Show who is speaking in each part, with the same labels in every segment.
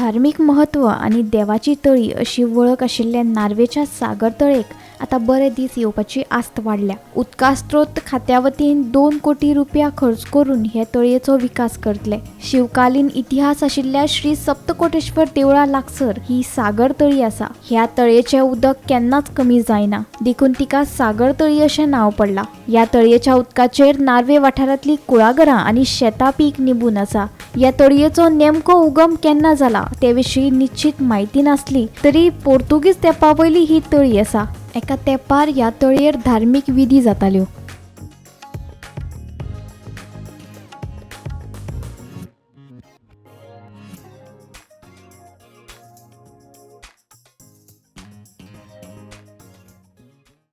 Speaker 1: धार्मीक म्हत्व आनी देवाची तळी अशी वळख आशिल्ल्या नार्वेच्या सागर तळयेक आतां बरे दीस येवपाची आस्त वाडल्या. उदका स्त्रोत खात्या वतीन 2 कोटी रुपया खर्च करून हे तळयेचो विकास करतले. शिवकालीन इतिहास आशिल्ल्या श्री सप्तकोटेश्वर देवळा लागसर ही सागर तळी आसा. ह्या तळयेचें उदक केन्नाच कमी जायना, देखून तिका सागर तळी अशें नांव पडलां. ह्या तळयेच्या उदकाचेर नार्वे वाठारांतली कुळागरां आनी शेतां पीक निबून आसा. ह्या तळयेचो नेमको उगम केन्ना जाला ते विशीं निश्चित म्हायती नासली तरी पोर्तुगीज तेंपा वयली ही तळी आसा. एका तेंपार ह्या तळयेर धार्मीक विधी जाताल्यो.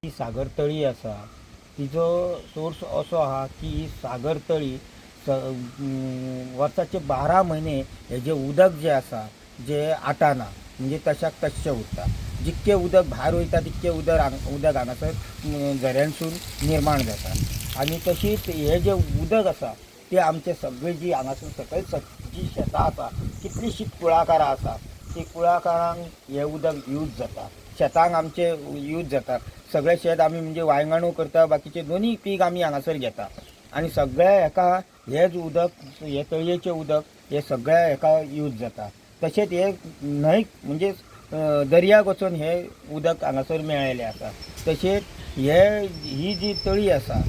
Speaker 2: ही सागर तळी आसा तिजो सोर्स असो आहा की ही सागर तळी वर्साचे 12 म्हयने हेजें उदक जें आसा जें आटाना, म्हणजे तशाक तश्शें उरता. जितकें उदक भायर वयता तितकें उदक हांगासर झऱ्यांसून निर्माण जाता. आनी तशीच हें जें उदक आसा तें आमचे सगळीं जी हांगासर सकयल जी शेतां आसा, कितलींशींच कुळागरां आसा, ती कुळागरांक हें उदक यूज जाता. शेतांक आमचे यूज जाता. सगळें शेत आमी म्हणजे वांयगणू करता, बाकीचे दोनूय पीक आमी हांगासर घेता. आनी सगळ्या हेका हेच उदक, हे तळयेचें उदक हे सगळ्या हेका यूज जाता. तशेंच हे न्हंय म्हणजे दर्याक वचून हे उदक हांगासर मेळिल्लें आसा. तशेंच ही जी तळी आसा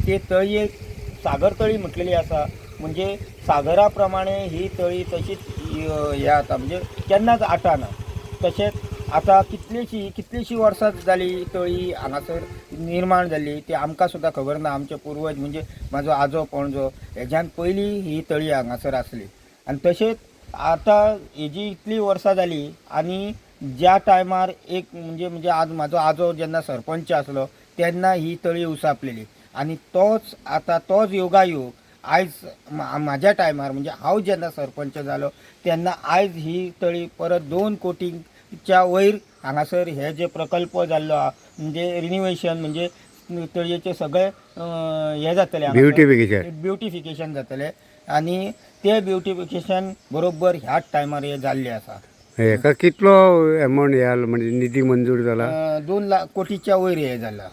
Speaker 2: ते तळयेक सागर तळी म्हटलेली आसा. म्हणजे सागरा प्रमाणे ही तळी तशीच हे आतां म्हणजे केन्नाच आटाना. तशेंच आतां कितलींशीं वर्सां जाली तळी हांगासर निर्माण जाल्ली ती आमकां सुद्दां खबर ना. आमचे पुर्वज म्हणजे म्हाजो आजो पणजो हेज्यान पयलीं ही तळी हांगासर आसली. आनी तशेंच आतां हेजी इतलीं वर्सां जालीं आनी ज्या टायमार एक म्हणजे म्हणजे आज म्हाजो आजो जेन्ना सरपंच आसलो तेन्ना ही तळी उसापलेली. आनी तोच आतां तोच योगायोग आयज म्हाज्या टायमार म्हणजे हांव जेन्ना सरपंच जालो तेन्ना आयज ही तळी परत 2 कोटींच्या वयर हांगासर हे जे प्रकल्प जाल्लो आहा म्हणजे रिनिवेशन म्हणजे तळयेचे सगळे हे जातले, ब्युटिफिकेशन जातले. आनी ते ब्युटिफिकेशन बरोबर ह्याच टायमार हे जाल्ले आसा.
Speaker 3: हेका कितलो एमावंट ह्या म्हणजे निधी मंजूर जाला?
Speaker 2: 2 कोटीच्या वयर हे जाला.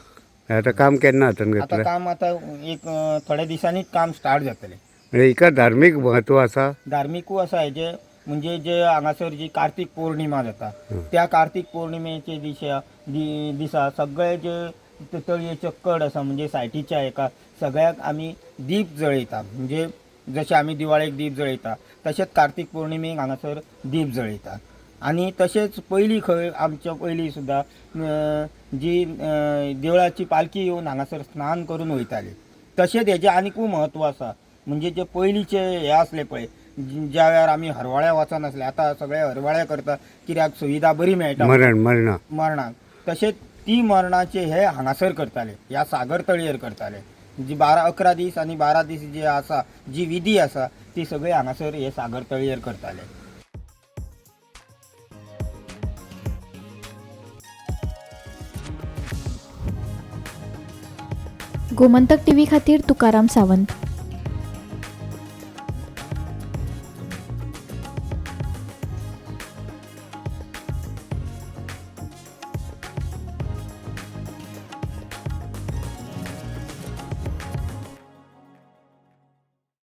Speaker 3: आतां काम केन्ना हातान
Speaker 2: आतां
Speaker 3: घेतलें?
Speaker 2: काम आतां एक थोड्या दिसांनीच काम स्टार्ट जातलें.
Speaker 3: म्हणजे हिका धार्मीक म्हत्व आसा?
Speaker 2: धार्मिकूय आसा हेजें. म्हणजे जे हांगासर जी कार्तीक पौर्णिमा जाता त्या कार्तीक पौर्णिमेचे दिसा सगळे जे तळयेचे कड आसा म्हणजे सायटीच्या हेका सगळ्याक आमी दीप जळयता. म्हणजे जशें आमी दिवाळेक दीप जळयता तशेंच कार्तीक पौर्णिमेक हांगासर दीप जळयता. आनी तशेंच पयलीं खंय आमच्या पयलीं सुद्दां जी देवळाची पालखी येवन हांगासर स्नान करून वयताली. तशेंच हेजें आनिकूय म्हत्व आसा. म्हणजे जे पयलींचे हे आसले पळय ज्या वेळार आमी हरवळ्या वचनासले, आतां सगळे हरवळ्या करता कित्याक सुविधा बरी मेळटा मरणाक. तशेंच ती मरणाचे हे हांगासर करताले, ह्या सागर तळयेर करताले. जी 11 दीस आनी 12 दीस जे आसा जी विधी आसा ती सगळी हांगासर हे सागर तळयेर करताले.
Speaker 1: गोमंतक टीव्ही खातीर तुकाराम सावंत.